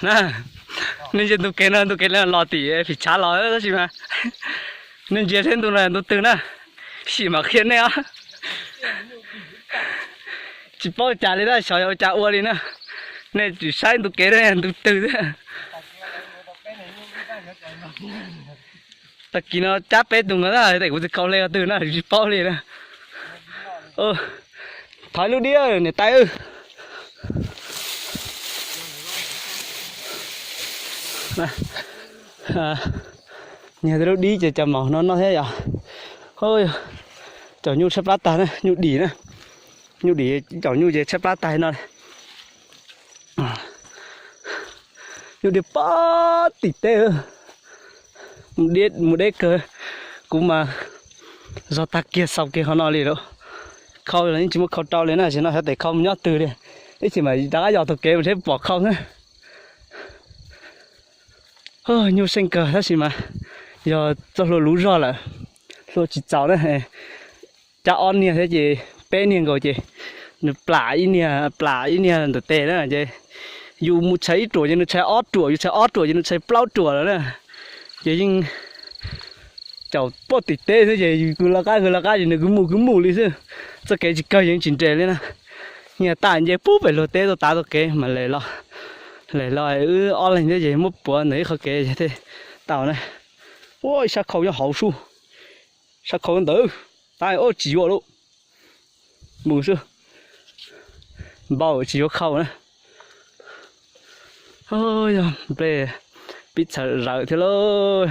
Na, nej ntsia ntu kev no, ntu kev no los tim phim tshav los tab sis mas nej ntsia seb ntu no ntu twg na, sim mam qhia nej os. Tsis paub cas li na, xyov yog ua cas ua li na. Nej tsis saib ntu kev na, ntu twg thiab. Tag kis no cab peb tus nkawd na, tes kuv tsis khaus hle qhov twg na, tsis paub li na. Thov lub dib niam tais. Niag tej lub dib ces cov maum no noj thiab yom. Caum nyuj tshaib plab tag na, nyuj dim na. Nyuj dim, caum nyuj ces tshaib plab tag no. Nyuj dim pab tim teb. Mus deb kawg, kuv mas zog tag kiag xaus kiag qhov no li lawm. Khau los yeej tsis muaj khau rau li na, tam sim no xyov tes khau mus nyob twg li. Ib chim mas rov qab yos taug kev mus seb pom khau xwb. Nyuj seej kawg tab sis mas yog txoj hlua luv zog lawm, hlua tsis txaus na. Cab ob niag thiab ces peb niag nkaus ces nws plam ib niag, plam ib niag ntawm tes na ces yus mus tshais ib ruam ces nws tshais ob ruam, yus tshais ob ruam ces nws tshais plaub ruam lawm na. Ces yeej caum pab tim teb xwb ces yus kwv laj qab kwv laj qab ces nws kwv mus kwv mus li xwb. Txoj kev tsis kawg yeej tsis nres li na. Nyias tas nce pub pem luag teb tuaj tav txoj kev mas lem los wb ob leeg thiab ces muab puav ntawm ib qhov kev thiaj tau na. Ua ib sab khau nyob hauv sub, sab khau ntawd, tab ua tsis yuav lauj. Mus xwb, npau tsis yuav khau na. Yog nplej pib txhawv zawm thiab lauj.